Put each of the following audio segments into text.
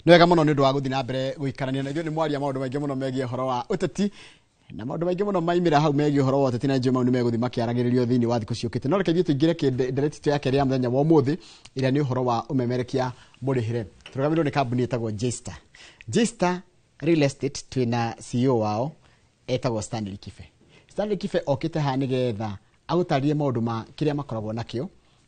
Nĩ wega mũno nĩ ũndũ wa gũthiĩ na mbere gũikarania na ithuĩ. Nĩ mwaria maũndũ maingĩ mũno megiĩ ũhoro wa ũteti na maũndũ maingĩ mũno maimĩra hau megiĩ ũhoro wa ũteti, na njũĩ mau nĩ megũthiĩ makĩaragĩrĩrio thĩinĩ wa thikũ ciũkĩte. No reke ithuĩ tũingĩre ndereti itũ ya kerĩ ya mũthenya wa ũmũthĩ, ĩrĩa nĩ ũhoro wa ũmemerekia mũrĩhĩre. Tũrũgamĩrĩirwo nĩ kambuni ĩtagwo Jester, Jester Real Estate. Twĩna CEO wao etagwo Stanley Kibe. Stanley Kibe okĩte haha nĩgetha agũtarĩrie maũndũ ma kĩrĩa makoragwo nakĩo,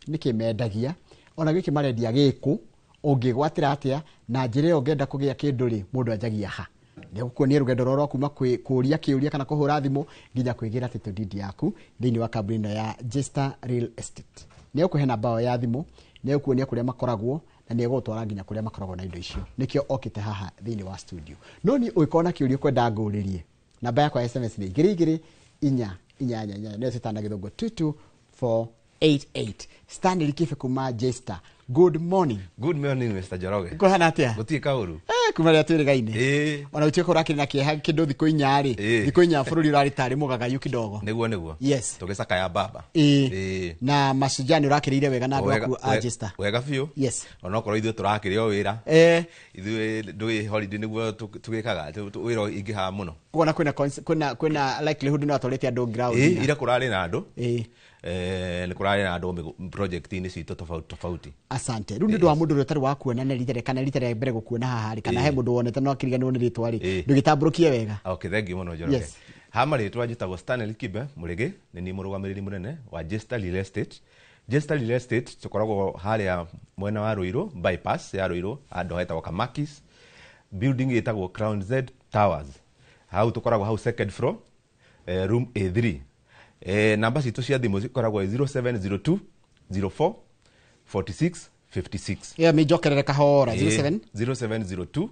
nĩkĩ mendagia, ona gĩkĩ marendia gĩkũ, ũngĩgwatĩra atĩa, na njĩra ĩyo ũngĩenda kũgĩa kĩndũ rĩ, mũndũ anjagia ha. Nĩgũkuonia rũgendo rwao rwa kuma kũũria kĩũria kana kũhũra thimũ nginya kwĩgĩra title deed yaku thĩinĩ wa kambuni ĩno ya Jester Real Estate. Nĩ egũkũhe namba yao ya thimũ, nĩ egũkuonia kũrĩa makoragwo na nĩ egũgũtwara nginya kũrĩa makoragwo na indo icio. Nĩkĩo okĩte haha thĩinĩ wa studio. No niĩ ũngĩkorwo na kĩũria ũkwenda ngũrĩrie, namba yakwa ya SMS nĩ 22488, nĩyo twĩtaga na Gĩthũngũ 22488. Stanley Kibe kuma Jester, good morning. Good morning, Mr. Njoroge. Kũhana atĩa? Gũtirĩ kaũru. Kuma rĩrĩa twĩrĩgaine, ona gũtuĩka ũrakĩrĩ na kĩeha kĩndũ thikũ 4 rĩ, thikũ 4 bũrũri ũrarĩ tarĩ mũgagayu kidogo. Nĩguo. Tũgĩcakaya baba. Na Mashujaa nĩ ũrakĩrĩire wega na andũ aku a Jester? Wega biũ. Onokorwo ithuĩ tũrakĩrĩ o wĩra. Ithuĩ ndũĩ holiday nĩguo tũgĩkaga wĩra ingĩhaga mũno. Kuona kwĩna likelihood no atwarĩte andũ ground. Ira kũrarĩ na andũ. Nĩ kũrarĩ na andũ project-inĩ citũ tofauti tofauti. Asante. Rĩu nĩ ũndũ wa mũndũ ũrĩa ũtarĩ wa kuona na rita kana rita rĩa mbere gũkuona haha rĩ, kana he mũndũ wonete no akĩriganĩrwo nĩ rĩtwa rĩ, ndũgĩtambũrũkie wega. Okay, thank you mũno, Njoroge. Ha marĩtwa njĩtagwo Stanley Kibe Mũrĩgĩ, nĩ niĩ mũrũgamĩrĩri mũnene wa Jester Real Estate. Jester Real Estate tũkoragwo harĩa mwena wa Ruiru, bypass ya Ruiru, handũ hetagwo Kamakis, building ĩtagwo Crown Z Towers. Hau tũkoragwo hau second floor, room A3. Namba citũ cia thimũ cikoragwo 0702 04 46 56. Ĩyo mĩnjokerere kahora. 07 0702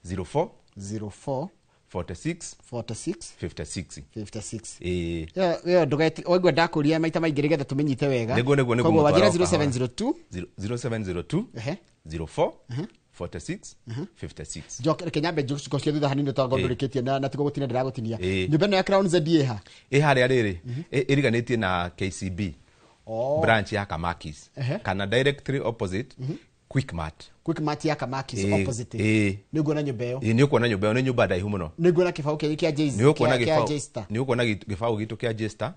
04 04 46 46 56. 56. Ĩĩ. Ĩyo ndũgeti waigua ndakũria maita maingĩ nĩgetha tũmĩnyite wega. Nĩguo. Koguo wanjĩra Mũtwaro kahora. 0702 0702 04 46 56. Njoke, reke nyambe njokie thutha hanini tondũ ndũrĩkĩtie na tiguo gũtinia ndĩragũtinia. Nyũmba ĩno ya Crown Z ĩha? Ĩ harĩa rĩrĩ ĩriganĩtie na KCB branch ya Kamakis kana directly opposite Quickmart. Quickmart ya Kamakis, opposite. Ĩĩ. Nĩ nguona nyũmba ĩyo. Ĩĩ, nĩ ũkuona nyũmba ĩyo, nĩ nyũmba ndaihu mũno. Nĩ nguona kĩbaũ kĩanyu kĩa Jay- Nĩ ũkuona kĩa gĩbaũ Jester. Nĩ ũkuona gĩbaũ gitũ kĩa Jester.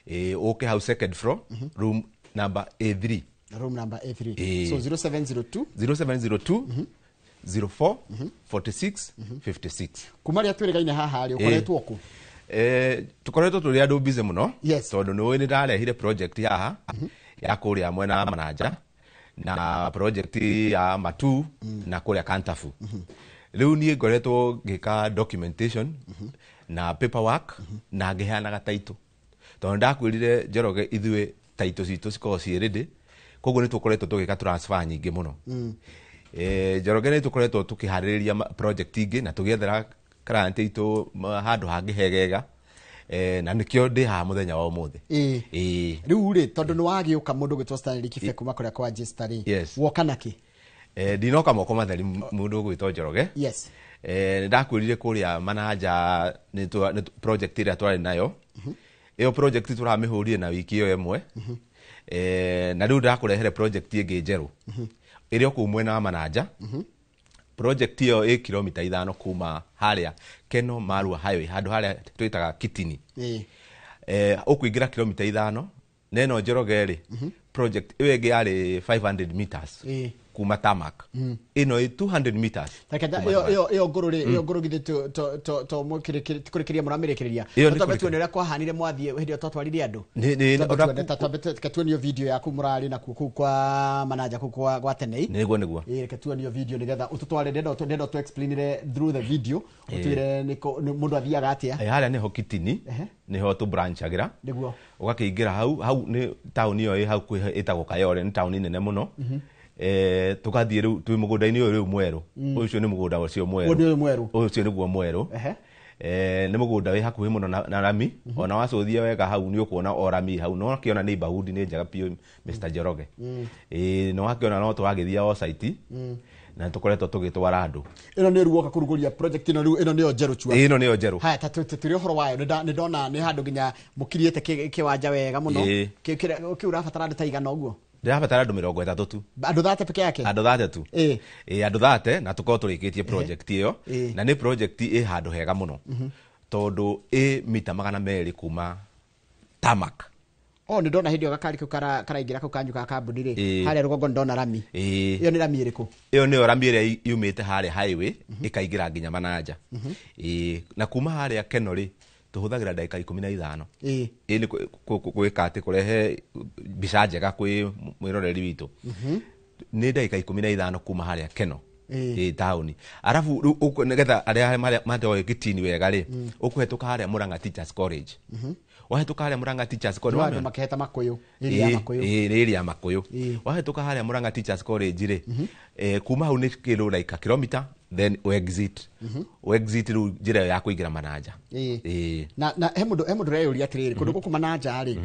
Ĩĩ, ũke hau second floor, room number A3. Room number A3. Ĩĩ. So 0702 0702 04 46 56. Kuma rĩrĩa twĩrĩgaine haha rĩ, ũkoretwo kũ? Tũkoretwo tũrĩ andũ busy mũno tondũ nĩ ũĩ nĩ ndarehire project haha ya kũrĩa mwena wa Mananja na project ya Matu na kũrĩa Kantafu. Rĩu niĩ ngoretwo ngĩka documentation na paperwork na ngĩheanaga title, tondũ ndakwĩrire, Njoroge, ithuĩ title citũ cikoragwo ciĩ ready, koguo nĩ tũkoretwo tũgĩka transfer nyingĩ mũno. Njoroge, nĩ tũkoretwo tũkĩharĩrĩria project ingĩ na tũgĩethera client aitũ handũ hangĩ hegega, na nĩkĩo ndĩ haha mũthenya wa ũmũthĩ. Ĩĩ. Rĩu rĩ, tondũ nĩ wagĩũka mũndũ ũgwĩtwo Stanley Kibe kuma kũrĩa kwa Jester rĩ, woka nakĩ? Ndinoka moko matheri, mũndũ ũgwĩtwo Njoroge. Nĩ ndakwĩrire kũrĩa Mananja nĩ project ĩrĩa twarĩ nayo, ĩyo project tũramĩhũrire na wiki ĩyo ĩmwe. Na rĩu ndakũrehere project ĩngĩ njerũ ĩrĩa kũu mwena wa Mananja. Project ĩyo ĩ kilomita 5 kuma harĩa Keno Marua Highway, handũ harĩa twĩtaga Kitini. Ũkũingĩra kilomita 5 neno, Njoroge rĩ, project ĩyo ĩngĩ yarĩ 500 meters kuma tarmac, ĩno ĩ 200 meters Reke kuma ĩyo tarmac. Ĩyo ngũrũ rĩ, ĩyo ngũrũ githĩ to kũrĩkĩria mũramĩrĩkĩrĩria? Ĩyo nĩ Twambe kũrĩkĩrĩria. tuone ũrĩa kwahanire mwathiĩ hĩndĩ ĩyo twatwarire andũ. Nĩ Twambe tuone, twambe reke tuonio video yaku mũrarĩ nakuo kũu kwa Mananja, kũu kwa Tenei. Nĩguo. Ĩĩ, reke tuonio video nĩgetha ũtũtware, ndenda ũtũ explainire through the video, ũtwĩre nĩ mũndũ athiaga atĩa. Harĩa nĩho Kitini, nĩho tũ branchagĩra. Ũgakĩingĩra hau, hau nĩ taũni ĩyo ĩ hau ĩtagwo Kayole, nĩ taũni nene mũno. Tũgathiĩ rĩu twĩ mũgũnda-inĩ ũyũ rĩu mwerũ. Ũcio nĩ mũgũnda ũcio mwerũ. Ũyũ nĩ ũyũ mwerũ. Ũcio nĩguo mwerũ. Nĩ mũgũnda wĩ hakuhĩ mũno na rami. Ona wacũthia wega hau nĩ ũkuona o rami hau, no wakĩona neighborhood nĩ njega biũ, Mr. Njoroge. Ĩĩ, nĩ wakĩona no tũragĩthiĩ o site na nĩ tũkoretwo tũgĩtwara andũ. Ĩno nĩ rĩu woka kũrugũria project ĩno rĩu, ĩno nĩyo njerũ cua? Ĩno nĩyo njerũ. Haya, ta tũrĩ ũhoro wayo, nĩ ndona nĩ handũ nginya mũkiriĩte kĩwanja wega mũno. Kĩu ũrabatara andũ ta igana ũguo? Ndĩrabatara andũ 30 tu. Andũ 30 peke yake? Andũ 30 tu. Ĩ andũ 30 na tũkorwo tũrĩkĩtie project ĩyo. Na nĩ project ĩ handũ hega mũno tondũ ĩ mita 200 kuma tarmac. Oh, nĩ ndona hĩndĩ ĩyo gakari kau karaingĩra kau kanyu ka kambuni rĩ, harĩa rũgongo nĩ ndona rami. Ĩyo nĩ rami ĩrĩkũ? Ĩyo nĩyo rami ĩrĩa yumĩte harĩa highway ĩkaingĩra nginya Mananja. Na kuma harĩa Keno rĩ, tũhũthagĩra ndagĩka 15. Ĩ nĩ gwĩka atĩ kũrehe mbica njega kwĩ mwĩroreri witũ. Nĩ ndagĩka 15 kuma harĩa Keno. Ĩ taũni. Arabu rĩu nĩgetha arĩa matoĩ Gĩtini wega rĩ, ũkũhetũka harĩa Murang'a Teachers College. Wahĩtũka harĩa Murang'a Teachers College, andũ makĩheta Makũyũ, area ya Makũyũ. Ĩ area ya Makũyũ. Wahĩtũka harĩa Murang'a Teachers College rĩ, kuma hau nĩ kĩndũ like a kilometer, then exit. Exit rĩu njĩra ĩyo ya kũingĩra Mananja. Na he mũndũ ũreyũria atĩrĩrĩ, kũndũ gũkũ Mananja rĩ,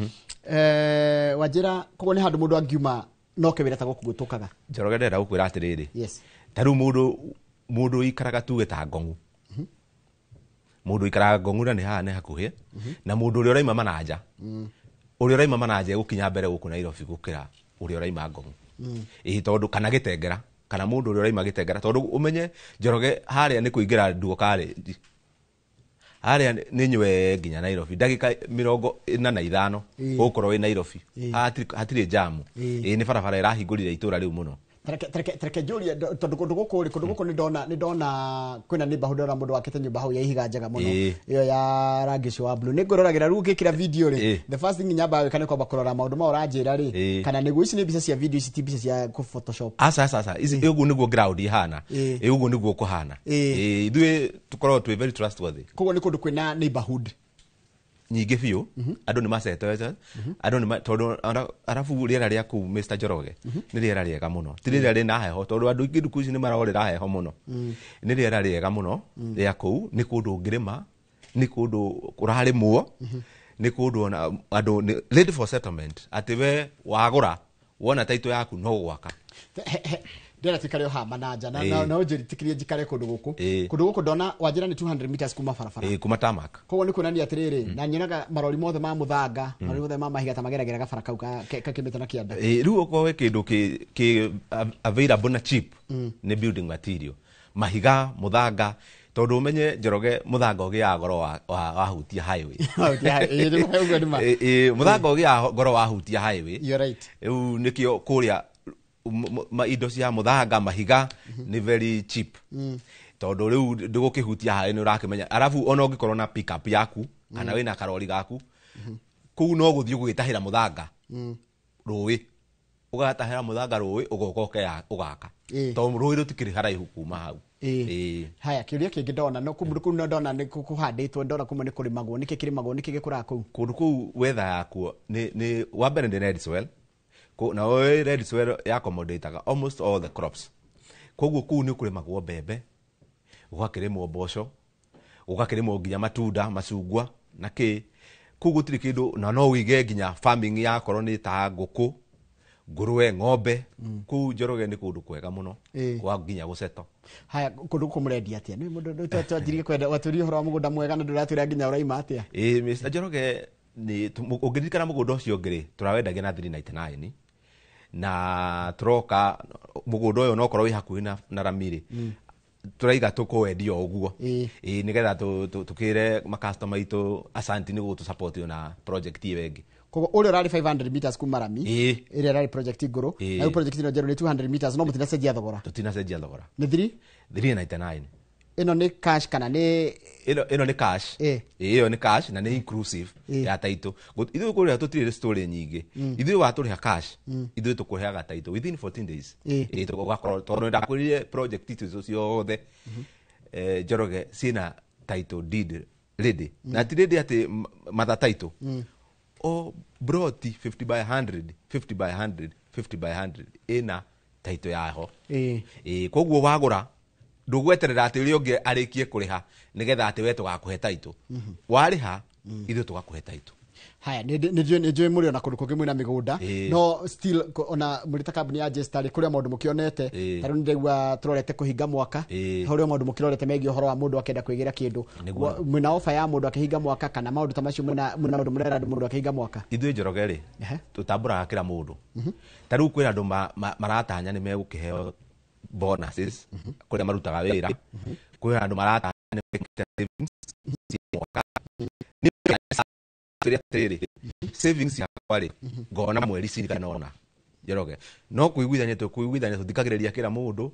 wanjĩra koguo nĩ handũ mũndũ angiuma no ke wĩra ta gũkũ gũtũkaga. Njoroge ndĩrenda gũkwĩra atĩrĩrĩ. Yes. Ta rĩu mũndũ ũikaraga tuge ta Ngong'u. Mũndũ ũikaraga Ngong'u na nĩ haha nĩ hakuhĩ, na mũndũ ũrĩa ũraima Mananja. Ũrĩa ũraima Mananja egũkinya mbere gũkũ Nairobi gũkĩra ũrĩa ũraima Ngong'u. Ĩ tondũ kana Gĩtengera, kana mũndũ ũrĩa ũraima Gĩtengera, tondũ ũmenye Njoroge harĩa nĩ kũingĩra Nduo College. Harĩa nĩ nywe nginya Nairobi, ndagĩka 45 ũgũkorwo wĩ Nairobi. Hatirĩ jamu. Ĩ nĩ barabara ĩrahingũrire itũra rĩu mũno. Tareke njũrie, tondũ kũndũ gũkũ rĩ, kũndũ gũkũ nĩ ndona kwĩna neighborhood, ndona mũndũ wakĩte nyũmba hau ya ihiga njega mũno. Ĩyo ya rangi ũcio wa blue. Nĩ ngwĩroragĩra rĩu ngĩkĩra video rĩ, the first thing nyambaga gwĩka nĩ kwamba kũrora maũndũ mau ũranjĩra rĩ, kana nĩguo ici nĩ mbica cia video, ici ti mbica cia kũ Photoshop. Aca, aca, aca. Ici ũguo nĩguo ground ihana. Ũguo nĩguo kũhana. Ithuĩ tũkoragwo twĩ very trustworthy. Koguo nĩ kũndũ kwĩna neighborhood nyingĩ biũ, andũ nĩ macetete, andũ nĩ tondũ arabu rĩera rĩa kũu Mr. Njoroge nĩ rĩera rĩega mũno, ti rĩera rĩna heho, tondũ andũ aingĩ thikũ ici nĩ marorĩra heho mũno. Nĩ rĩera rĩega mũno rĩa kũu, nĩ kũndũ ũngĩrĩma, nĩ kũndũ kũrarĩmwo, nĩ kũndũ ona andũ ready for settlement, atĩ we wagũra wona title yaku no gwaka. Ndĩrenda tuikare o haha Mananja, na ũnjĩtĩkĩrie njikare kũndũ gũkũ. Kũndũ gũkũ ndona wanjĩra nĩ 200 meters kuma barabara. Kuma tarmac. Koguo nĩ kuonania atĩrĩrĩ, na nyonaga marori mothe ma mũthanga, marori mothe ma mahiga ta mageragĩra gabara kau kakĩmĩte na kĩanda. Rĩu okorwo wĩ kĩndũ kĩ available na cheap, nĩ building material. Mahiga, mũthanga, tondũ ũmenye Njoroge mũthanga ũgĩaga goro wahutia highway. Mũthanga ũgĩaga goro wahutia highway. You're right. Rĩu nĩkĩo kũrĩa indo cia mũthanga, mahiga nĩ very cheap. Tondũ rĩu ndũgũkĩhutia harĩa nĩ ũrakĩmenya. Arabu ona ũngĩkorwo na pick up yaku kana wĩna karori gaku, kũu no gũthiĩ gũgĩtahĩra mũthanga rũĩ, ũgatahĩra mũthanga rũĩ, ũgoka ũgaka, tondũ rũĩ rũtikĩrĩ haraihu kuma hau. Haya, kĩũria kĩngĩ ndona, no kũndũ kũu ndona nĩ kũhandĩtwo, ndona kũmwe nĩ kũrĩmagwo, nĩkĩ kĩrĩmagwo, nĩkĩ gĩkũraga kũu? Kũndũ kũu weather yakuo nĩ wa mbere nĩ red soil. Na red soil yaccommodateaga almost all the crops. Koguo kũu nĩ kũrĩmagwo mbembe, gũgakĩrĩmwo mboco, gũgakĩrĩmwo nginya matunda, macungwa na kĩ. Kũu gũtirĩ kĩndũ, na no ũige nginya farming yakorwo nĩ ta ngũkũ, ngũrwe, ng'ombe. Kũu Njoroge nĩ kũndũ kwega mũno kwa nginya gũceto. Haya, kũndũ gũkũ mũrendia atĩa? Nĩ mũndũ twanjirie kwenda watũrie ũhoro wa mũgũnda mwega na ndũratwĩra nginya ũraima atĩa? Mr. Njoroge, nĩ ũngĩririkana mũgũnda ũcio ũngĩ rĩ, tũrawendagia na 399 na tũroka mũgũnda ũyũ no korwo wĩ hakuhĩ na rami rĩ, tũraiga tũkũwendia o ũguo. Nĩgetha tũkĩre makastoma aitũ asanti nĩ gũtũ support na project ĩyo ĩngĩ. Koguo ũrĩa ũrarĩ 500 meters kuma rami, ĩrĩa ĩrarĩ project ngũrũ, na rĩu project ĩno njerũ nĩ 200 meters, no mũtinacenjia thogora. Tũtinacenjia thogora. Nĩ 3? 399. Ĩno nĩ cash kana nĩ ĩno nĩ cash. Ĩyo nĩ cash na nĩ inclusive ya title. Ithuĩ kũrĩa tũtirĩ story nyingĩ. Ithuĩ watũrĩha cash, ithuĩ tũkũheaga title within 14 days. Tũgakorwo tondũ ndakwĩrire project icio ciothe, Njoroge ciĩna title deed ready. Na ti ready atĩ matha title. O broti 50 by 100, 50 by 100, 50 by 100 ĩna title yaho. Koguo wagũra ndũgweterera atĩ ũrĩa ũngĩ arĩkie kũrĩha nĩgetha atĩ we tũgakũhe title. Warĩha ithuĩ tũgakũhe title. Haya, nĩ mũrĩ ona kũndũ kũngĩ mwĩna mĩgũnda, no still ona mũrĩ ta kambuni ya J-Star kũrĩ maũndũ mũkĩonete. Ta rĩu nĩndĩraigua tũrorete kũhinga mwaka, harĩ maũndũ mũkĩrorete megiĩ ũhoro wa mũndũ akĩenda kwĩgĩra kĩndũ. Mwĩna ofa ya mũndũ akĩhinga mwaka kana maũndũ ta macio, mwĩna maũndũ mũrera mũndũ akĩhinga mwaka? Ithuĩ Njoroge rĩ, tũtambũraga kĩra mũndũ. Ta rĩu kwĩna andũ maratanya nĩ megũkĩheo bonuses kũrĩa marutaga wĩra, kwĩna andũ maratanya nĩ mekĩte savings cia mwaka. Atĩrĩrĩ, savings yakwa rĩ, ngona mweri cigana ũna, Njoroge, no kũiguithania tũkũiguithania, tũthikagĩrĩria kĩra mũndũ,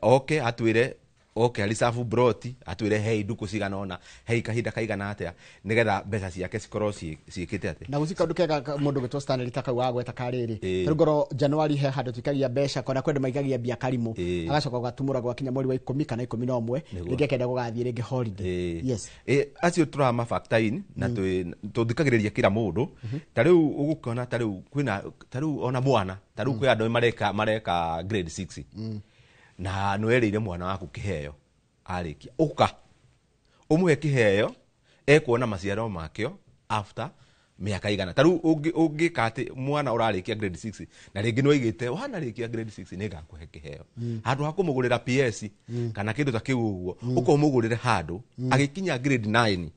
oke atwĩre, oke aricabu broti, atwĩre hei ndukũ cigana ũna, hei kahinda kaigana atĩa, nĩgetha mbeca ciake cikorwo ciĩkĩte atĩ. Na gũci kaũndũ kega mũndũ gwĩtwo Stanley ta kau wagweta karĩrĩ, tarĩu ngorwo January he handũ tuikagia mbeca, kana kwenda maikagia mbia karimũ, agacoka gũgatumũra gwakinya mweri wa 10 kana 11, rĩngĩ akenda gũgathiĩ rĩngĩ holiday. Yes. Acio tũrama factor in na tũthikagĩrĩria kĩra mũndũ. Ta rĩu ũgũkĩona, ta rĩu kwĩna, ta rĩu ona mwana, ta rĩu kwĩ andũ mareka grade 6, na nĩwerĩire mwana waku kĩheo arĩkia, ũka ũmũhe kĩheo ekuona maciaro makĩo after mĩaka igana. Ta rĩu ũngĩka atĩ mwana ũrarĩkia grade 6 na rĩngĩ nĩwaigĩte wanarĩkia grade 6 nĩngakũhe kĩheo, handũ ha kũmũgũrĩra PS kana kĩndũ ta kĩu ũguo, ũkamũgũrĩre handũ agĩkinya grade 9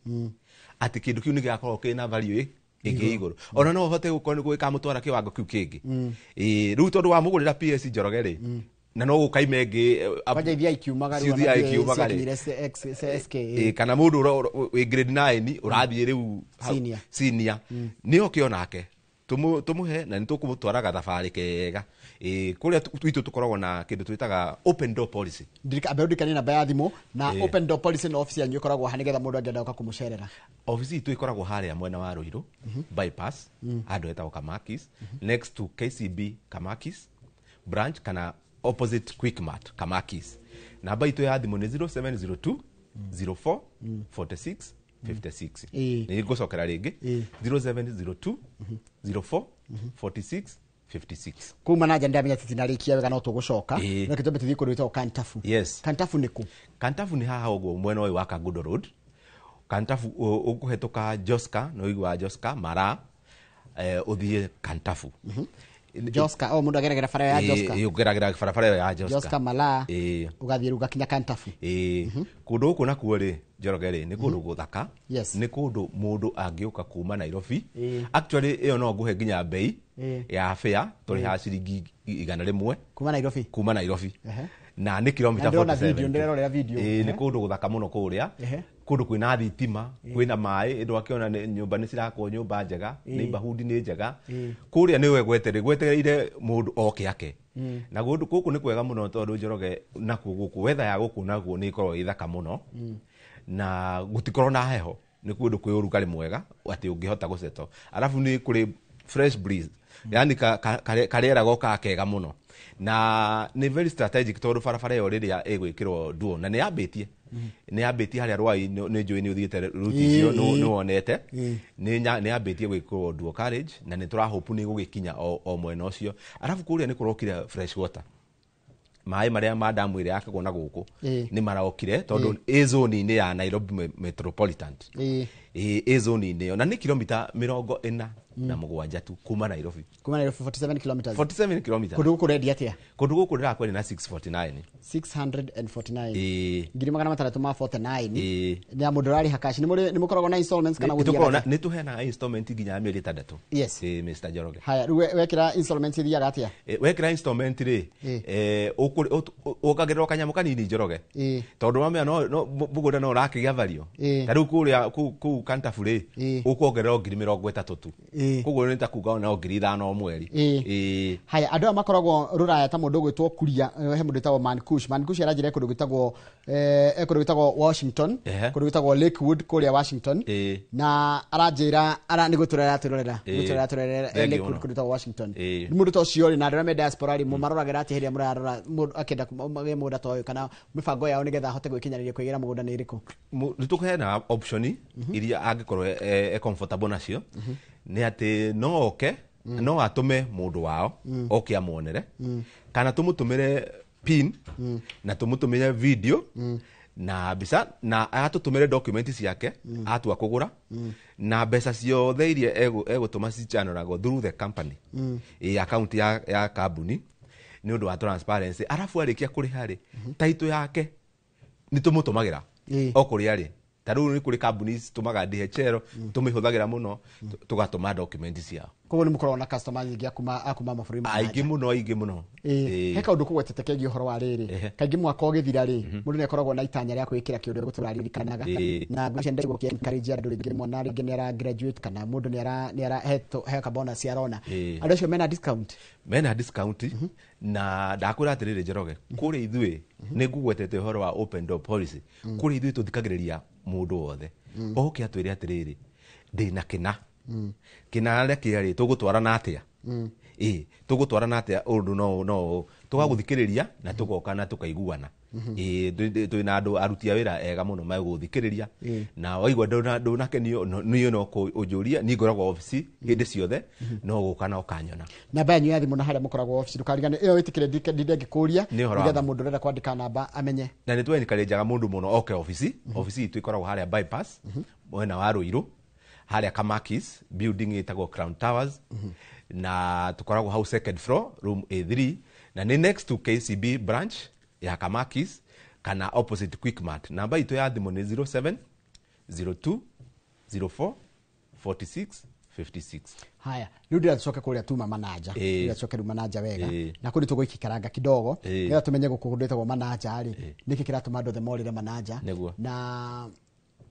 atĩ kĩndũ kĩu nĩgĩgakorwo kĩna value ĩngĩ igũrũ, ona no ũhote gũkorwo nĩ gĩkamũtwara kĩwango kĩu kĩngĩ. Rĩu tondũ wamũgũrĩra PS Njoroge rĩ, na no gũkaime ĩngĩ, kwanja ithia ikiumaga rĩu, ithiaga ikiumaga rĩ. Ciakinyire SK. Kana mũndũ wĩ grade 9 ũrathiĩ rĩu Senior. Senior nĩ oke onake tũmũhe, na nĩ tũkũmũtwara gathabarĩ kega. Kũrĩa gwitũ tũkoragwo na kĩndũ twĩtaga open door policy. Ambe ũndirikanie namba ya thimũ na open door policy, na office yanyu ĩkoragwo ha nĩgetha mũndũ angĩenda gũka kũmũcerera? Ofici itũ ĩkoragwo harĩa mwena wa Ruiru bypass, handũ hetagwo Kamakis, next to KCB Kamakis branch kana opposite Quickmart Kamakis. Namba itũ ya thimũ nĩ 0702 04 46 56. Nĩ ngũcokera rĩngĩ, 0702 04 46 56. Kuma na nja ndamenya titinarĩkia wega, no tũgũcoka. No kĩtũmbe tũthiĩ kũndũ gwĩtagwo Kantafu. Yes. Kantafu nĩ kũ? Kantafu nĩ haha ũguo mwena ũyũ wa Kangundo Road. Kantafu ũkũhetũka Joska, nĩ ũiguaga Joska Mara, ũthiĩ Kantafu. Joska, o mũndũ ageragĩra bara ya Joska. Ũgeragĩra barabara ĩyo ya Joska. Joska Mala, ũgathiĩ rĩu ũgakinya Kantafu. Kũndũ gũkũ nakuo rĩ, Njoroge rĩ, nĩ kũndũ gũthaka. Yes. Nĩ kũndũ mũndũ angĩũka kuma Nairobi. Actually ĩyo no ngũhe nginya bei ya fare, tũrĩhaga ciringi 100. Kuma Nairobi? Kuma Nairobi. Na nĩ kilomita Na ndĩrona 47. video, ndĩrerorera video. Nĩ kũndũ gũthaka mũno kũrĩa. Kũndũ kwĩna thitima, kwĩna maĩ, ĩndũ akĩona nyũmba nĩ cirakwo, nyũmba njega, neighborhood nĩ njega. Kũrĩa nĩwe gwetereire mũndũ oke ake. Na kũndũ gũkũ nĩ kwega mũno tondũ Njoroge nakuo gũkũ weather ya gũkũ nakuo nĩ ĩkoragwo ĩ thaka mũno. Na gũtikoragwo na heho, nĩ kũndũ kwĩ ũrugarĩ mwega atĩ ũngĩhota gũceto. Alafu nĩ kũrĩ fresh breeze, yani karĩera gokaga kega mũno. Na nĩ very strategic tondũ barabara ĩyo rĩrĩa ĩgwĩkĩrwo duo, na nĩ yambĩtie. Nĩ yambĩtie harĩa Rwai, nĩ njũĩ nĩ ũthiĩte route icio, nĩ wonete. Nĩ yambĩtie gwĩkĩrwo duo carriage, na nĩ tũrahope nĩ ĩgũgĩkinya o mwena ũcio. Alafu kũrĩa nĩ kũrokire fresh water. Maĩ marĩa ma damu ĩrĩa yakagwo na gũkũ nĩ marokire tondũ ĩ zone-inĩ ya Nairobi Metropolitan. Ĩ zone-inĩ ĩyo, na nĩ kilomita 47 tu kuma Nairobi. Kuma Nairobi 47 kilometers. 47 kilometers. Kũndũ gũkũ ũrendia atĩa? Kũndũ gũkũ ndĩrakwendia na 649. 649. Ngiri magana matandatũ ma 49. Nĩ ya mũndũ ũrarĩha cash. Nĩ mũkoragwo na installments kana Nĩ gũthiaga tũkoragwo na, atĩa? nĩ tũheanaga installment nginya ya mĩeri 6. Yes. Mr. Njoroge. Haya, rĩu wekĩra installments ithiaga atĩa? Wekĩra installment rĩ, ũkagĩrĩrwo kanyamũ kanini Njoroge. Tondũ wamenya no mũgũnda no ũrakĩgĩa value. Ta rĩu kũrĩa, kũu Kantafu rĩ, ũkuongerera ngiri mĩrongo ĩtatũ tu. Koguo nĩ ta kuga no ngiri ithano o mweri. Haya, andũ aya makoragwo rũraya ta mũndũ ũgwĩtwo Kuria, he mũndũ wĩtagwo Mankush. Mankush aranjĩra kũndũ gwĩtagwo, kũndũ gwĩtagwo Washington, kũndũ gwĩtagwo Lakewood kũrĩa Washington. Na aranjĩra, nĩ gũtũrera atũrorera, gũtũrera atũrorera, Thank you Lakewood mũno. kũndũ gwĩtagwo Washington. Nĩ mũndũ ta ũcio rĩ, na andũ arĩa me diaspora rĩ, mũmaroragĩra atĩa hĩndĩ ĩrĩa mũrarora mũndũ akĩenda magĩe mũgũnda ta ũyũ, kana mĩbango yao nĩgetha ahote gwĩkinyanĩria kwĩgĩra mũgũnda nĩ ĩrĩkũ? Nĩ tũkũheana option iria angĩkorwo e comfortable nacio, nĩ atĩ no oke, no atũme mũndũ wao oke amuonere, kana tũmũtũmĩre pin na tũmũtũmĩre video, Na mbica na atũtũmĩre document ciake atua kũgũra, na mbeca ciothe iria egũtũma cichanelagwo through the company, ĩ account ya kambuni nĩ ũndũ wa transparency. Arabu arĩkia kũrĩha rĩ, title yake nĩ tũmũtũmagĩra o kũrĩa rĩ. Ta rĩu nĩ kũrĩ kambuni citũmaga DHL, tũmĩhũthagĩra mũno, tũgatũma document ciao. Koguo nĩ mũkoragwo na customer nyingĩ akuma mabũrũri ma aingĩ mũno, aingĩ mũno. He kaũndũ kũgwetete kegiĩ ũhoro wa rĩrĩ, kaingĩ mwaka ũgĩthira rĩ, mũndũ nĩ akoragwo na itanya rĩa kwĩkĩra kĩũndũ gũtũraririkanaga, na ngwĩciria ndagwo kĩ encourage andũ rĩngĩ mwana rĩngĩ nĩ ara graduate kana mũndũ nĩ ara nĩ ara he ka bonus arona, andũ acio mena discount. Mena discount. Na ndakwĩra atĩrĩrĩ Njoroge, kũrĩ ithuĩ nĩ ngũgwetete ũhoro wa open door policy. Kũrĩ ithuĩ tũthikagĩrĩria mũndũ wothe oke atwĩre atĩrĩrĩ, ndĩna kĩna kĩna reke rĩ, tũgũtwarana atĩa, ĩ tũgũtwarana atĩa ũndũ no tũgagũthikĩrĩria na tũgoka na tũkaiguana. Ĩ twĩna andũ aruti a wĩra ega mũno megũthikĩrĩria, na waigua ndũnakenio niĩ no ũnjũrie, niĩ ngoragwo obici hĩndĩ ciothe, no gũka na ũkanyona. Namba yanyu ya thimũ na harĩa mũkoragwo obici, ndũkarigane ĩyo, wĩtĩkĩre ndinde ngĩkũria Nĩ ũhoro wa nĩgetha ma. Mũndũ ũrenda kwandĩka namba amenye. Na nĩ twenikarenjaga mũndũ mũno oke obici. Obici itũ ĩkoragwo harĩa bypass mwena wa Ruiru, harĩa Kamakis building ĩtagwo Crown Towers, na tũkoragwo hau second floor, room A3, na nĩ next to KCB branch ya Kamakis kana opposite Quickmart. Namba itũ ya thimũ nĩ 07 02 04 46 56. Haya, rĩu ndĩrenda tũcoke kũrĩa tuma Manaja. Ndĩrenda tũcoke rĩu Manaja wega, na kũrĩ tũgũikikaranga kidogo nĩgetha tũmenye gũkũ kũndũ ĩtagwo Manaja rĩ, nĩkĩ kĩratũma andũ othe morĩre Manaja na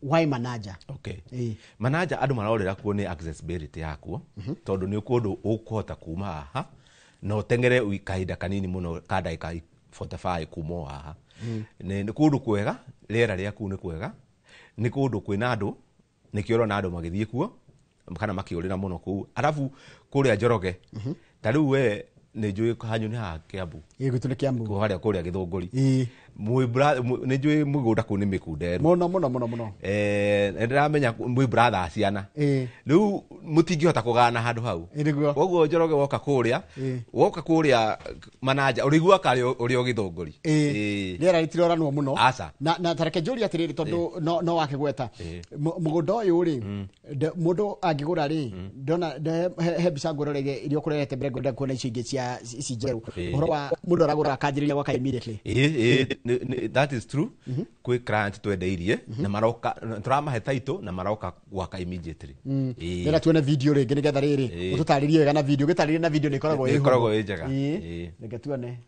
why Manaja? Okay. Manaja andũ marorĩra kuo nĩ accessibility yakuo, tondũ nĩ kũndũ ũkũhota kuma haha na ũteng'ere kahinda kanini mũno ka ndagĩka 45 kuma o haha. Nĩ kũndũ kwega, rĩera rĩa kũu nĩ kwega, nĩ kũndũ kwĩna andũ, nĩkĩo ũrona andũ magĩthiĩ kuo kana makĩũrĩra mũno kũu. Arabu kũrĩa Njoroge, ta rĩu we nĩ njũĩ hanyu nĩ haha Kiambu. Ĩ, gwitũ nĩ Kiambu. Kũu harĩa kũrĩa Gĩthũngũri. Nĩ njũĩ mũgũnda kũu nĩ mĩkunderu. Mũno mũno mũno mũno. Nĩ ndĩramenya mwĩ brother ciana, rĩu mũtingĩhota kũgana handũ hau. Ĩ, nĩguo. Koguo Njoroge woka kũrĩa, woka kũrĩa Manaja ũrĩiguaga karĩ ũrĩ o Gĩthũngũri. Rĩera rĩtiroranwo mũno. Aca. Na tareke njũrie atĩrĩrĩ, tondũ no wakĩgweta mũgũnda ũyũ rĩ, mũndũ angĩgũra rĩ, ndona he mbica ngũroreire iria ũkũrehete mbere, ngwenda kuona icio ingĩ cia ici njerũ, ũhoro wa mũndũ aragũra akanjĩrĩria gwaka immediately. Ĩ, that is true. Kwĩ client twendeirie na maroka, tũramahe title na maroka gwaka immediately. Ndĩrenda tuone video rĩngĩ nĩgetha rĩrĩ ũtũtarĩrie wega na video, ũgĩtarĩria na video nĩ ĩkoragwo Nĩ ĩ ĩkoragwo hũthũ. ĩ njega. Reke tuone.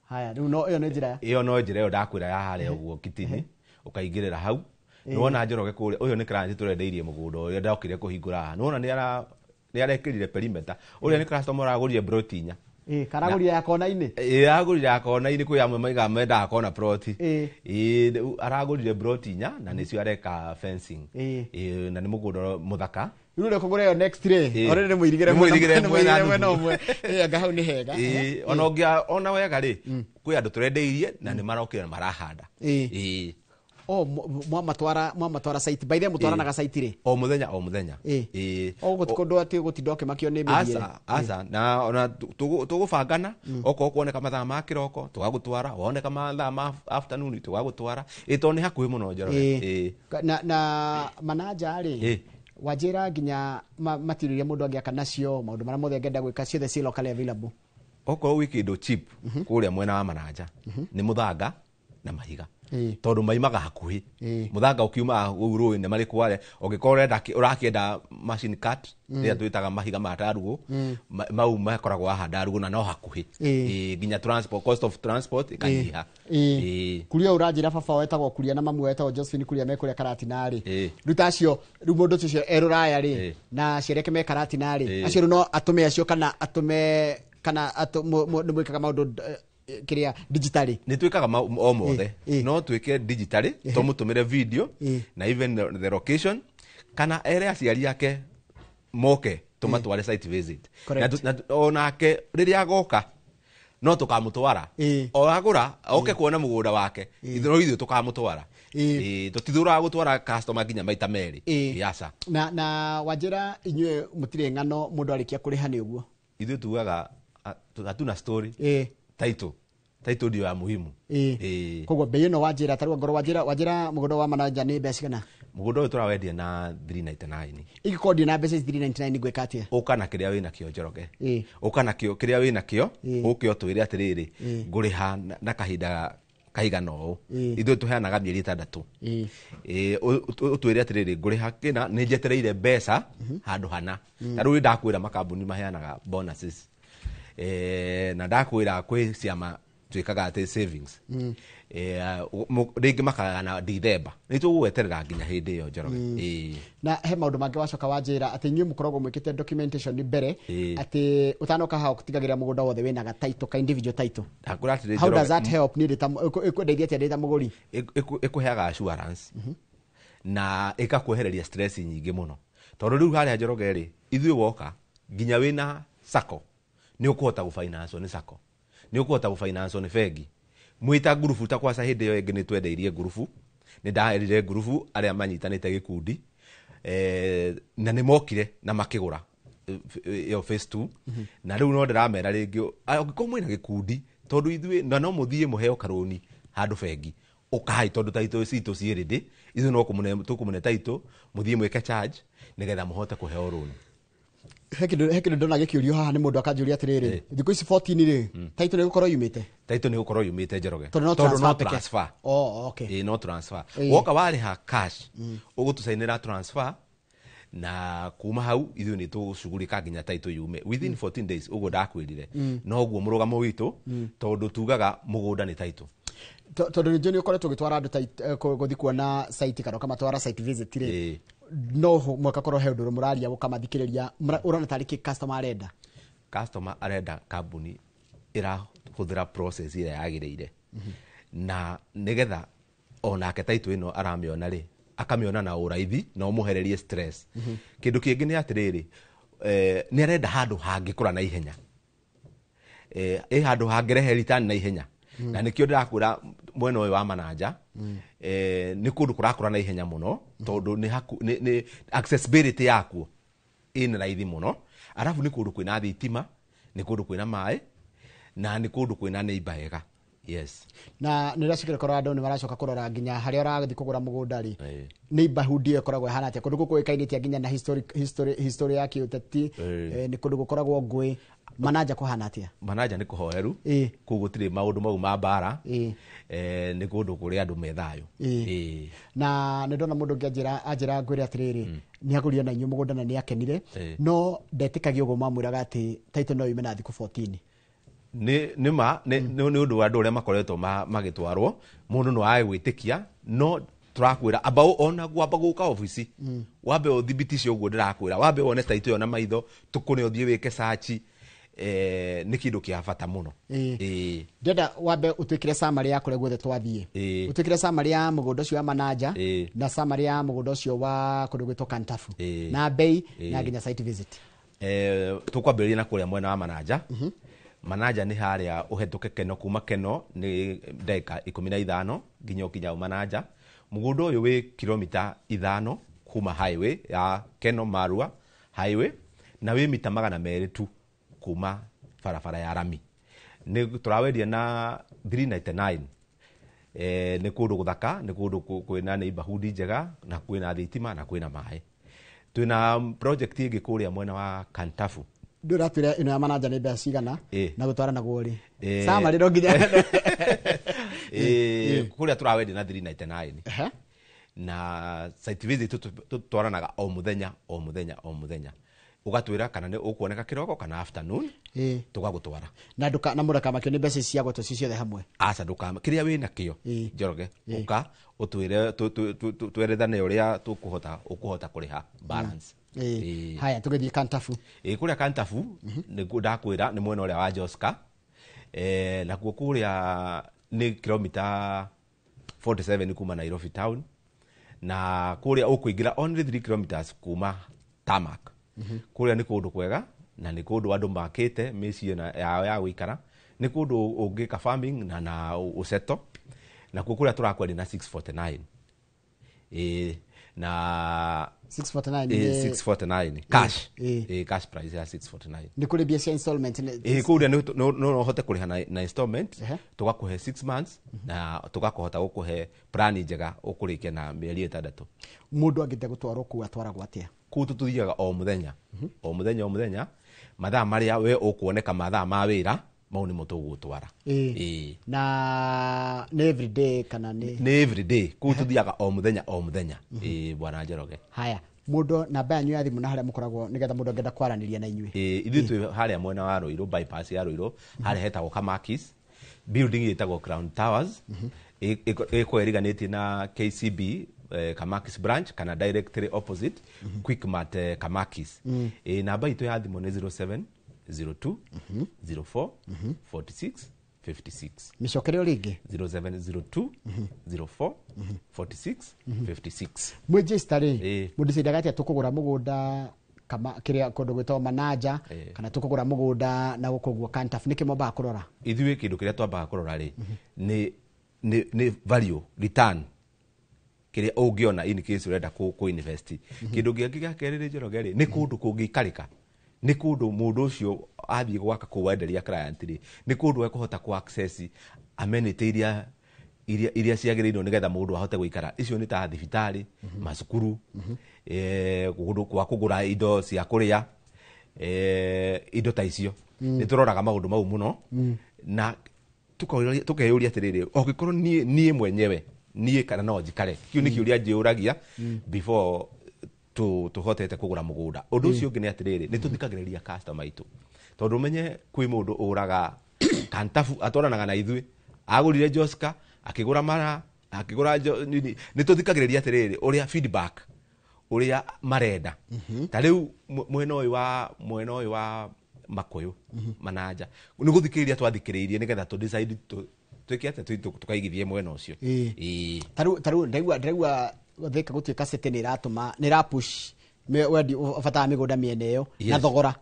Haya, rĩu no ĩyo nĩ njĩra Ĩyo no njĩra ĩyo ndakwĩra ya harĩa ũguo Kitini, ũkaingĩrĩra hau nĩwona Njoroge kũrĩa. Ũyũ nĩ client tũrendeirie mũgũnda ũrĩa ndokire kũhingũra haha, nĩwona nĩ arekĩrire perimeter. Ũrĩa nĩ customer ũragũrire plot 4. Ĩ, karagũrire ya kona-inĩ. Ĩ, aragũrire ya kona-inĩ. Kwĩ amwe maigaga mendaga kona plot. Ĩ, rĩu aragũrire plot 4 na nĩcio areka fencing. Ĩ, na nĩ mũgũnda mũthaka. Rĩu ũrĩa kũgũra ĩyo next rĩ, already nĩ mũirigĩre Nĩ mũirigĩre mwena mwena mwena nuthu. ũmwe. Ĩ, anga hau nĩ hega. Ĩ, ona ũngĩa ona wega rĩ, kwĩ andũ tũrendeirie na nĩ marokire na marahanda. O mwamatwara site, by the way, mũtwaranaga site rĩ? O mũthenya, o mũthenya. O gũti kũndũ atĩ gũtinda ũkĩmakio nĩ mĩthiĩre. Aca, aca. Na ona tũgũbangana, okorwo kuoneka mathaa ma kĩroko tũgagũtwara, woneka mathaa ma afternoon tũgagũtwara. Ĩ, tondũ nĩ hakuhĩ mũno Njoroge. Na Manaja rĩ, wanjĩra nginya material iria mũndũ angĩaka nacio, maũndũ marĩa mothe angĩenda gwĩka, ciothe ciĩ locally available. Okorwo gwĩ kĩndũ cheap kũrĩa mwena wa Manaja nĩ mũthanga na mahiga, tondũ maimaga hakuhĩ. Mũthanga ũkiumaga kũu rũĩ nĩ marĩ kware, ũngĩkorwo ũrenda ũrakĩenda machine cut rĩrĩa twĩtaga mahiga ma ndarugũ, mau makoragwo haha ndarugũ na no hakuhĩ. Nginya transport, cost of transport ĩkanyiha. Kuria ũranjĩra baba wetagwo Kuria na mamu wetagwo Josephine Kuria me kũrĩa Karatina rĩ, rĩu ta acio, rĩu mũndũ ũcio e rũraya rĩ, na aciari ake me Karatina rĩ, acio rĩu no atũme acio kana atũme kana nĩ mwĩkaga maũndũ kĩrĩa digitally? Nĩ twĩkaga o mothe. No twĩke digitally, tũmũtũmĩre video na even the location, kana ere aciari ake moke tũmatware site visit. Na onake rĩrĩa agoka no tũkamũtwara. O agũra oke kuona mũgũnda wake, ithuĩ no ithuĩ tũkamũtwara. Tũtithũraga gũtwara customer nginya maita merĩ. Ĩ, aca. Na wanjĩra inyuĩ mũtirĩ ng'ano, mũndũ arĩkia kũrĩha nĩ ũguo. Ithuĩ tugaga hatuna story. Title Title ndio ya muhimu. Ĩĩ. Koguo bei ĩno wanjĩra, tarĩu ngorwo wanjĩra mũgũnda wa Manaja nĩ mbeca cigana? Mũgũnda ũyũ tũrawendia na 399. Ingĩkorwo ndĩ na mbeca ici 399 ngwĩka atĩa? Ũka na kĩrĩa wĩna kĩo, Njoroge. Ũka na kĩo kĩrĩa wĩna kĩo. Ũke ũtwĩre atĩrĩrĩ, ngũrĩha na kahinda kaigana ũũ. Ithuĩ tũheanaga mĩeri 6. Ũtwĩre atĩrĩrĩ, ngũrĩha kĩna, nĩ njetereire mbeca handũ hana. Ta rĩu ndakwĩra makambuni maheanaga bonuses, na ndakwĩra kwĩ ciama twĩkaga atĩ savings. Rĩngĩ makagana Dithemba, nĩ tũgũgweterera nginya hĩndĩ ĩyo, Njoroge. Na he maũndũ mangĩ wacoka wanjĩra atĩ inyuĩ mũkoragwo mwĩkĩte documentation mbere, atĩ ũtanoka haha ũtigagĩrĩra mũgũnda wothe wĩna ga title, ka individual title. Ndakwĩra atĩrĩ, How does Njoroge, that help? Niĩ ndĩ ta ĩkũndeithia atĩa ndĩ ta mũgũri? Ĩkũheaga assurance na ĩkakwehereria stress nyingĩ mũno, tondũ rĩu harĩa, Njoroge rĩ, ithuĩ woka nginya wĩna sacco, nĩ ũkũhota gũfinancio nĩ sacco, nĩ ũkũhota gũfinancio nĩ bengi mwĩta ngurubu. Ta kwaca hĩndĩ ĩyo ĩngĩ nĩ twendeirie ngurubu, nĩ ndaherire ngurubu arĩa manyitanĩte gĩkundi, na nĩ mokire na makĩgũra ĩyo phase 2. Na rĩu no ndĩramera rĩngĩ, angĩkorwo mwĩna gĩkundi, tondũ ithuĩ na no mũthiĩ mũheo karũni handũ bengi, ũkai, tondũ taitũ citũ ciĩ ready. Ithuĩ no kũmũne tũkũmũne taitũ, mũthiĩ mwĩke charge nĩgetha mũhote kũheo rũni. He kĩndũ ndona gĩkĩũrio haha nĩ mũndũ akanjũria atĩrĩrĩ, thikũ ici 14 rĩ, title nĩ gũkorwo yumĩte? Taitũ nĩ gũkorwo yumĩte, Njoroge. Tondũ no Tondũ transfer no peke. transfer. Oh, okay. Ĩĩ, no transfer. Woka warĩha cash, ũgũtũcainĩra transfer, na kuma hau ithuĩ nĩ tũgũcugurĩka nginya title yume within 14 days. Ũguo ndakwĩrire, noguo mũrũgamo witũ, tondũ tugaga mũgũnda nĩ title. Tondũ nĩ njũĩ nĩ ũkoretwo ũgĩtwara andũ gũthiĩ kuona site kana ũkamatwara site visit rĩ, no mwaka korwo he ũndũ mũraria ũkamathikĩrĩria, ũrona tarĩ kĩ customer arenda? Customer arenda kambuni ĩrahũthĩra process ĩrĩa yagĩrĩire, na nĩgetha onake title ĩno aramĩona rĩ, akamĩona na ũraithi na ũmũhererie stress. Kĩndũ kĩngĩ nĩ atĩrĩrĩ, nĩ arenda handũ hangĩkũra na ihenya, ĩ handũ hangĩrehe return na ihenya. Na nĩkĩo ndĩrakwĩra mwena ũyũ wa Mananja, nĩ kũndũ kũrakũra na ihenya mũno, tondũ nĩ accessibility yakuo ĩna raithi mũno. Arabu nĩ kũndũ kwĩna thitima, nĩ kũndũ kwĩna maĩ, na nĩ kũndũ kwĩna neighbor ega, yes. Na nä racokire korwo andå nä maracoka kũrora nginya harĩa ũrathiĩ kũgũra mũgũnda rĩ, neighborhood ĩyo ĩkoragwo ĩhana atĩa? Kũndũ gũkũ ũĩkainĩte nginya na history ya kĩũteti. Nĩ kũndũ gũkoragwo ngũĩ. Manaja kũhana atĩa? Manaja nĩ kũhoreru. Kũu gũtirĩ maũndũ mau ma mbara. Nĩ kũndũ kũrĩa andũ me thayũ. Na nä ndona må ndå ũngĩ anjĩra ngwĩre atĩrĩrĩ, nĩ agũrire na inyuĩ mũgũnda na nĩ akenire, no ndetĩkagia ũguo mamwĩraga atĩ title no yume na thikũ 14. Nĩ ma nĩ ũndũ wa andũ ũrĩa makoretwo magĩtwarwo, mũndũ no age gwĩtĩkia. No tũrakwĩra amba ona wamba gũka obici, wambe ũthibitice ũguo ndĩrakwĩra, wambe wone title ĩyo na maitho, tũkũne ũthiĩ wĩke search. Nĩ kĩndũ kĩa bata mũno. Ndĩrenda wambe ũtwĩkĩre summary ya kũrĩa guothe twathiĩ. Ũtwĩkĩre summary ya mũgũnda ũcio wa Manaja na summary ya mũgũnda ũcio wa kũndũ gwĩtwo Kantafu, na bei na nginya site visit. Tũkwambĩrĩria na kũrĩa mwena wa Manaja. Manaja nĩ harĩa ũhetũke Keno, kuma Keno nĩ ndagĩka 15 nginya ũkinya Manaja. Mũgũnda ũyũ wĩ kilomita 5 kuma highway ya Keno Marua highway, na wĩ mita 200 tu kuma barabara ya rami. Nĩ tũrawendia na 399. Nĩ kũndũ gũthaka, nĩ kũndũ kwĩna neighborhood njega, na kwĩna thitima na kwĩna maĩ. Twĩna project ĩngĩ kũrĩa mwena wa Kantafu. Ndũratwĩra ĩno ya Manaja nĩ mbeca cigana na gũtwara naguo rĩ? Summary no nginya. Kũrĩa tũrawendia na 399. Na site visit tũtwaranaga o mũthenya, o mũthenya, o mũthenya, ũgatwĩra kana nĩ ũkuoneka kĩroko kana afternoon, tũgagũtwara. Na nduka na mũrakamakio nĩ mbeca ici cia gwetwo ci ciothe hamwe? Aca, ndũkama kĩrĩa wĩna kĩo. Njoroge, ũka ũtwĩre, twerethane ũrĩa tũkũhota ũkũhota kũrĩha balance. Haya, tũgĩthiĩ Kantafu. Ĩ, kũrĩa Kantafu nĩkuo ndakwĩra nĩ mwena ũrĩa wa Joska. Nakuo kũrĩa nĩ kilomita 47 kuma Nairobi town, na kũrĩa ũkũingĩra only 3 kilometers kuma tarmac. Kũrĩa nĩ kũndũ kwega, na nĩ kũndũ andũ makĩte mĩciĩ yao ya gũikara. Nĩ kũndũ ũngĩka farming na ũceto. Nakuo kũrĩa tũrakwendia na 649. Ĩ, Na 649 649 cash. Cash price ya 649. Nĩ kũrĩ mbia cia installment? Kũrĩa no ũhote kũrĩha na installment, tũgakũhe 6 months na tũgakũhota gũkũhe plan njega ũkũrĩkia na mĩeri 6. Mũndũ angĩenda gũtwarwo kũu atwaragwo atĩa? Kũu tũthiaga o mũthenya, o mũthenya, o mũthenya, mathaa marĩa we ũkuoneka, mathaa ma wĩra mau nĩmo tũgũgũtwara. Na nĩ everyday kana nĩ? Nĩ everyday, kũu tũthiaga o mũthenya, o mũthenya. Bwana Njoroge. Haya, mũndũ, namba yanyu ya thimũ na harĩa mũkoragwo nĩgetha mũndũ angĩenda kwaranĩria na inyuĩ. Ithuĩ twĩ harĩa mwena wa Ruiru, bypass ya Ruiru, harĩa hetagwo Kamakis, building ĩtagwo Crown Towers, ĩkoragwo ĩriganĩtie na KCB Kamakis branch kana directly opposite Quickmart Kamakis. Namba itũ ya thimũ nĩ 0702 04 46 56. Mĩcokere o rĩngĩ. 0702 04 46 56. Mwĩ Jesta rĩ, mũndĩcidaga atĩa tũkũgũra mũgũnda kama kĩrĩa kũndũ gwĩtagwo Manaja kana tũkũgũra mũgũnda na gũkũ ũguo Kantaf, nĩkĩ mwambaga kũrora? Ithuĩ kĩndũ kĩrĩa twambaga kũrora rĩ nĩ value return kĩrĩa ũngĩona in case ũrenda kũ invest. Kĩndũ kĩngĩ gĩa kerĩ rĩ, Njoroge rĩ, nĩ kũndũ kũngĩikarĩka, nĩ kũndũ mũndũ ũcio athiĩ gwaka kũu wenderia client rĩ, nĩ kũndũ ekũhota kũ access amenity iria ciagĩrĩirwo nĩgetha mũndũ ahote gũikara. Icio nĩ ta thibitarĩ, macukuru, kũndũ kwa kũgũra indo cia kũrĩa, indo ta icio. Nĩ tũroraga maũndũ mau mũno na tukeyũria atĩrĩrĩ, ũngĩkorwo niĩ mwenyewe niĩ kana no njikare? Kĩu nĩ kĩũria njĩũragia before tũhotete kũgũra mũgũnda. Ũndũ ũcio ũngĩ nĩ atĩrĩrĩ, nĩ tũthikagĩrĩria customer aitũ, tondũ ũmenye kwĩ mũndũ ũraga Kantafu atwaranaga na ithuĩ, agũrire Joska, akĩgũra mara, akĩgũra nini. Nĩ tũthikagĩrĩria atĩrĩrĩ ũrĩa feedback ũrĩa marenda. Ta rĩu mwena ũyũ wa Makũyũ, Manaja, nĩ gũthikĩrĩria twathikĩrĩirie nĩgetha tũ decide twĩke atĩa, tũkaigithie mwena ũcio. Tarĩu ndaigua Thika gũtuĩka city nĩ ĩratũma, nĩ ĩra push wendi bata wa mĩgũnda mĩena ĩyo na thogora.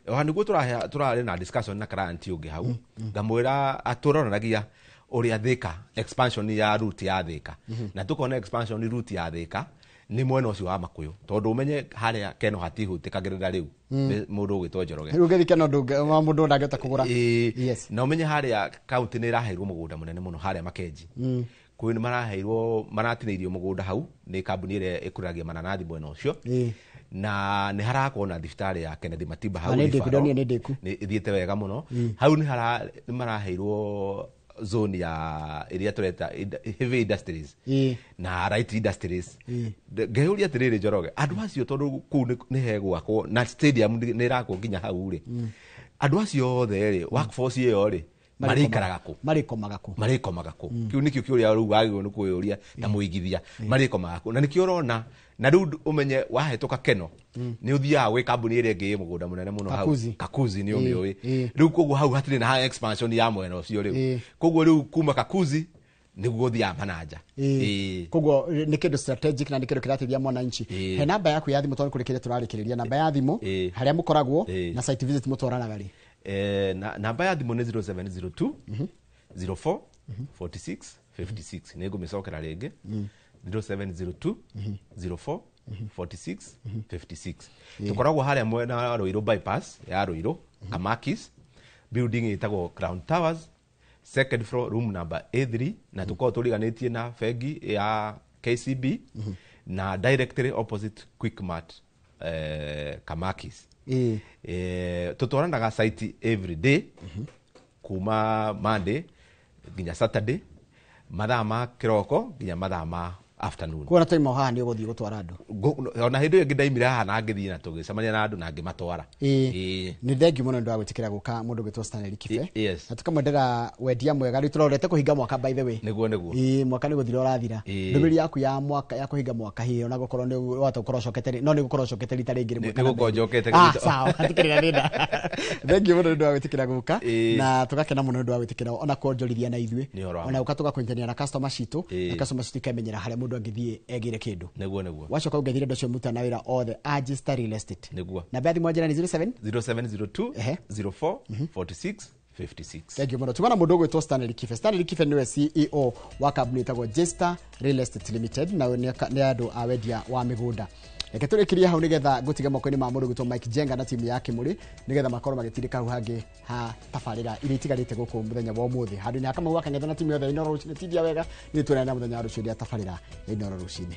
Ona nĩguo tũrarĩ na discussion na client ũngĩ hau, ngamwĩra atũronanagia ũrĩa Thika expansion ya route ya Thika, na tũkona expansion route ya Thika nĩ mwena ũcio wa Makũyũ, tondũ ũmenye harĩa Keno hatihutĩkagĩrĩra rĩu nĩ mũndũ ũgwĩtwo Njoroge. Rĩu ũngĩthiĩ Keno mũndũ ndangĩhota kũgũra. Na ũmenye harĩa kaunti nĩ ĩraheirwo mũgũnda mũnene mũno harĩa Makenji. Kwĩ nĩ maraheirwo, maratinĩirio mũgũnda hau nĩ kambuni ĩrĩa ĩkũragia mananathi mwena ũcio. Na nĩ harakorwo na thibitarĩ ya Kennedy Matiba hau. Nĩ ndĩku, ndonire nĩ ndĩku. Nĩ ĩthiĩte wega mũno. Hau nĩ maraheirwo zone ya ĩrĩa tũreta heavy industries na light industries. Ngeyũria atĩrĩrĩ, Njoroge, andũ acio tondũ kũu nĩ hegwakwo na stadium nĩ ĩrakwo nginya hau rĩ, andũ acio othe rĩ, workforce ĩyo rĩ, marĩikaraga kũ? Marĩkomaga kũ? Marĩkomaga kũ? Kĩu nĩkĩo kĩũria rĩu wagĩrĩirwo nĩ kwĩyũria ta mũigithia, marĩkomaga kũ? Na nĩkĩo ũrona na rĩu ũmenye wahĩtũka Keno nĩ ũthiaga gwĩ kambuni ĩrĩa ĩngĩ ĩ mũgũnda mũnene mũno hau. Kakuzi. Kakuzi nĩ ũmĩũĩ. Rĩu koguo hau hatirĩ na expansion ya mwena ũcio rĩu. Koguo rĩu kuma Kakuzi nĩguo ũthiaga Manaja. Koguo nĩ kĩndũ strategic na nĩ kĩndũ kĩrateithia mwananchi. He namba yaku ya thimũ, tondũ kũrĩ kĩrĩa tũrarĩkĩrĩria, namba ya thimũ, harĩa mũkoragwo na site visit mũtwaranaga rĩ? Namba ya thimũ nĩ 0702 04 46 56. Nĩ ngũmĩcokera rĩngĩ, 0702 04 46 56. Tũkoragwo harĩa mwena wa Ruiru, bypass ya Ruiru, Kamakis, building ĩtagwo Crown Towers, second floor, room number A3, na tũkoragwo tũriganĩtie na bengi ya KCB na directly opposite Quickmart Kamakis. Tũtwaranaga site every day kuma Monday nginya Saturday, mathaa ma kĩroko nginya mathaa ma afternoon. Kuona twaima haha nĩ ũgũthiĩ gũtwara andũ? Ona hĩndĩ ĩyo ĩngĩ ndaimire haha na ngĩthiĩ na tũgĩcemania na andũ na ngĩmatwara. Nĩ thengiũ mũno nĩ ũndũ wa gwĩtĩkĩra gũka, mũndũ ũgwĩtwo Stanley Kibe. Yes. Na tũkamwendera wendia mwega. Rĩu tũrorete kũhinga mwaka, by the way. Nĩguo, nĩguo. Mwaka nĩ gũthira ũrathira. Ndũmĩrĩri yaku ya mwaka, ya kũhinga mwaka, hihi ona gũkorwo nĩ wahota gũkorwo ũcokete rĩ, no nĩ gũkorwo ũcokete rita rĩngĩ rĩmwe Nĩ kana gũkorwo mbere. njokete rita. Sawa, hatikĩrĩ na thĩna. Thengiũ mũno nĩ ũndũ wa gwĩtĩkĩra gũka. Na tũgakena mũno nĩ ũndũ wa gwĩtĩkĩra ona kuonjorithia na ithuĩ. Nĩ ũhoro wa Ona gũka tũgakũnyitanĩra na customer citũ, na customer citũ ikamenyera harĩa mũndũ angĩthiĩ egĩre kĩndũ. Nĩguo, nĩguo. Wacoka ũngethire andũ acio mũrutaga na wĩra othe a G-Star Real Estate. Nĩguo. Namba ya thimũ njĩra nĩ 07 0702 Ehe. 04 46 56. Thank you muno. Tumana mundu ugwitwo Stanley Kibe. Stanley Kibe niwe CEO wa kambuni ĩtagwo Jester Real Estate Limited, na nĩ andũ a wendia wa mĩgũnda. Reke tũrĩkĩrie hau nĩgetha ngũtige moko-inĩ ma mũndũ ũgwĩtwo Mike Jenga na timu ya Kĩmũrĩ, nĩgetha makorwo magĩtindĩka hau hangĩ ha tabarĩra iria itigarĩte gũkũ mũthenya wa ũmũthĩ. Handũ-inĩ ha Kamau wa Kang'ethe na timu yothe ya Inooro rũcinĩ, tindia wega, nĩ tuonane na mũthenya wa rũciũ rĩa tabarĩra ya Inooro rũcinĩ.